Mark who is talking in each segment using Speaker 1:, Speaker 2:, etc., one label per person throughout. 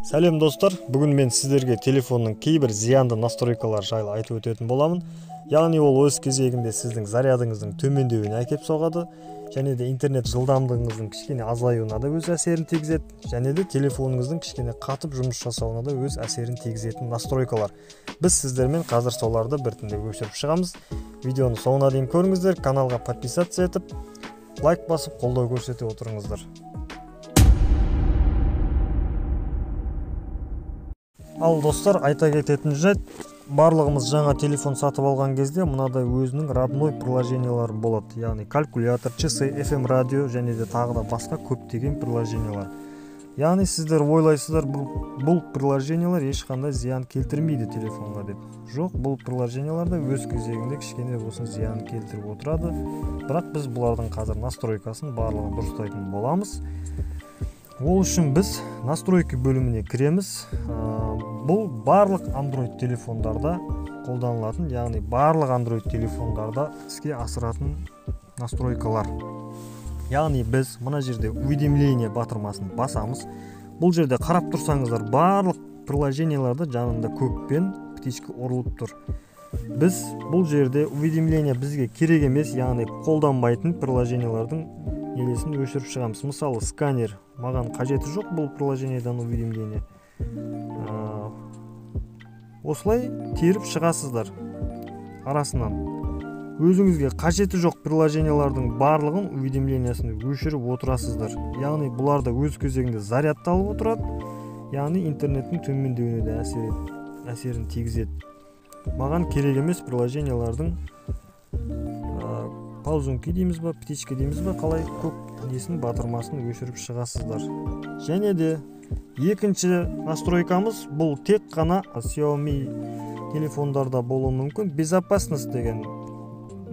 Speaker 1: Сәлем достар, бүгін мен сіздерге телефонның кейбір зиянды настройкалары жайлы айтып өтетін боламын. Яғни ол өз кезегінде сіздің зарядыңыздың төмендеуіне әкеп соғады, және де интернет жылдамдығыңыздың кішкене азаюына да өз әсерін тигізеді, және де телефоныңыздың кішкене қатып жұмыс жасауына да өз әсерін тигізетін настройкалар. Біз сіздермен қазір соларды біртіндеп өшіріп шығамыз. Видеоны соңына дейін көріңіздер, каналға подписаться етіп, лайк басып қолдау көрсете отырыңыздар. Ал достар, айта кететін жайт, барлығымыз жаңа телефон сатып алған кезде мынадай өзінің родной приложениялары болады. Яғни калькулятор, часы, FM радио және де тағы да басқа көптеген приложениялар. Яғни сіздер ойлайсыздар, бұл приложениялар ешқандай зиян келтірмейді телефонға деп. Жоқ, бұл приложениялар да өз кезегінде кішкене болсын зиян келтіріп отырады. Бірақ біз бұлардың қазір настройкасын барлығын дұрыстайтын боламыз. Ол үшін біз настройки бөліміне кіреміз. Бұл барлық Android телефондарда қолданылатын, яғни барлық Android телефондарда іске асыратын настройкалар. Яғни біз мына жерде уведомление батырмасын басамыз. Бұл жерде қарап тұрсаңыздар, барлық приложенияларда жанында көкпен птичка ұрылып тұр. Біз бұл жерде уведомление бізге керек емес, яғни қолданбайтын приложениялардың нелесін өшіріп шығамыз. Мысалы, сканер маған қажеті жоқ бұл приложениедан уведомление. Осылай теріп шығасыздар арасынан. Өзіңізге қажеті жоқ приложениялардың барлығын уведомлениясын өшіріп отырасыздар. Яғни бұлар да өз кезегінде зарядталып отырады, яғни интернеттің төмендеуіне де әсерін тигізеді. Маған керек емес приложениялардың ползунки дейміз ба, птичка дейміз ба, қалай көк несін батырмасын өшіріп шығасыздар. Және де екінші настройкамыз бұл тек қана Xiaomi телефондарда болуы мүмкін. Безопасность деген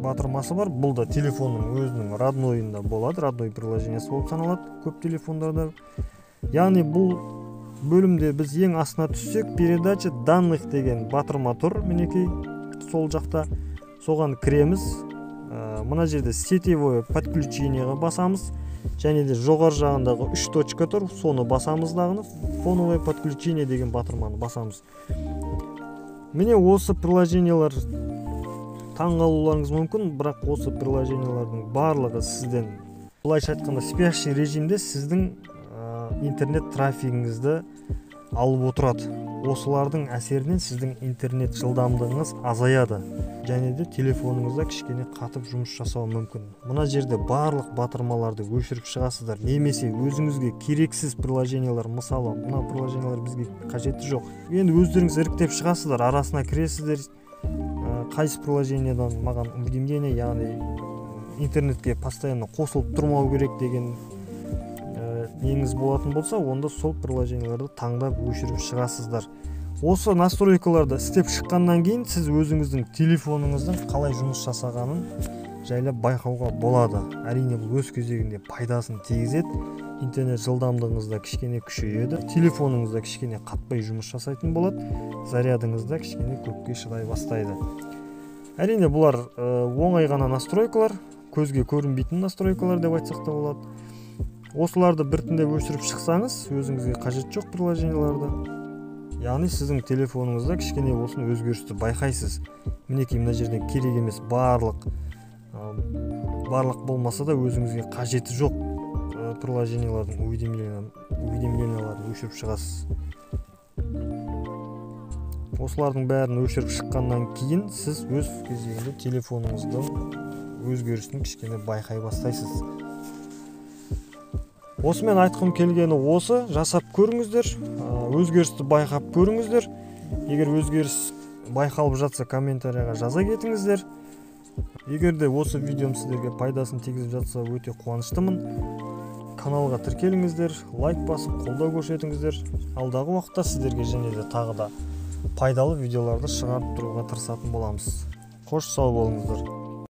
Speaker 1: батырмасы бар. Бұл да телефонның өзінің роднойында болады, родной приложениесі болып саналады көп телефондарда. Яғни бұл бөлімде біз ең астына түссек, передача данных деген батырма тұр, мінекей сол жақта. Соған кіреміз. Мына жерде сетевое подключениеға басамыз, және де жоғары жағындағы 3 точка тұр, соны басамыз дағыны фоновое подключение деген батырманы басамыз. Міне осы приложениялар таңғалуларыңыз мүмкін, бірақ осы приложениялардың барлығы сізден, былайша айтқанда, спящий режимде сіздің интернет трафигіңізді алып отырады. Осылардың әсерінен сіздің интернет жылдамдығыңыз азаяды, және де телефоныңызда кішкене қатып жұмыс жасауы мүмкін. Мына жерде барлық батырмаларды өшіріп шығасыздар, немесе өзіңізге керексіз приложениялар, мысалы мына приложениялар бізге қажеті жоқ. Енді өздеріңіз іріктеп шығасыздар, арасына кіресіздер, қайсы приложениядан маған уведомление, яғни интернетке постоянно қосылып тұрмау керек деген неңіз болатын болса, онда сол приложенияларды таңдап өшіріп шығасыздар. Осы настройкаларды істеп шыққаннан кейін сіз өзіңіздің телефоныңыздың қалай жұмыс жасағанын жайлап байқауға болады. Әрине бұл өз кезегінде пайдасын тигізеді, интернет жылдамдығыңыз да кішкене күшейеді, телефоныңыз да кішкене қатпай жұмыс жасайтын болады, зарядыңыз да кішкене көпке шыдай бастайды. Әрине бұлар оңай ғана настройкалар, көзге көрінбейтін настройкалар деп айтсақ та болады. Осыларды біртіндеп өшіріп шықсаңыз, өзіңізге қажет жоқ приложенияларды, яғни сіздің телефоныңызда кішкене болсын өзгерісті байқайсыз. Мінекей мына жерден керек емес барлық болмаса да өзіңізге қажеті жоқ приложениялардың уведомленияларын өшіріп шығасыз. Осылардың бәрін өшіріп шыққаннан кейін сіз өз кезегінде телефоныңыздың өзгерісін кішкене байқай бастайсыз. Осымен айтқым келгені осы, жасап көріңіздер, өзгерісті байқап көріңіздер. Егер өзгеріс байқалып жатса, комментарияға жаза кетіңіздер. Егер де осы видеом сіздерге пайдасын тигізіп жатса, өте қуаныштымын. Каналға тіркеліңіздер, лайк басып қолдау көрсетіңіздер. Алдағы уақытта сіздерге және де тағы да пайдалы видеоларды шығарып тұруға тырысатын боламыз. Қош, сау болыңыздар.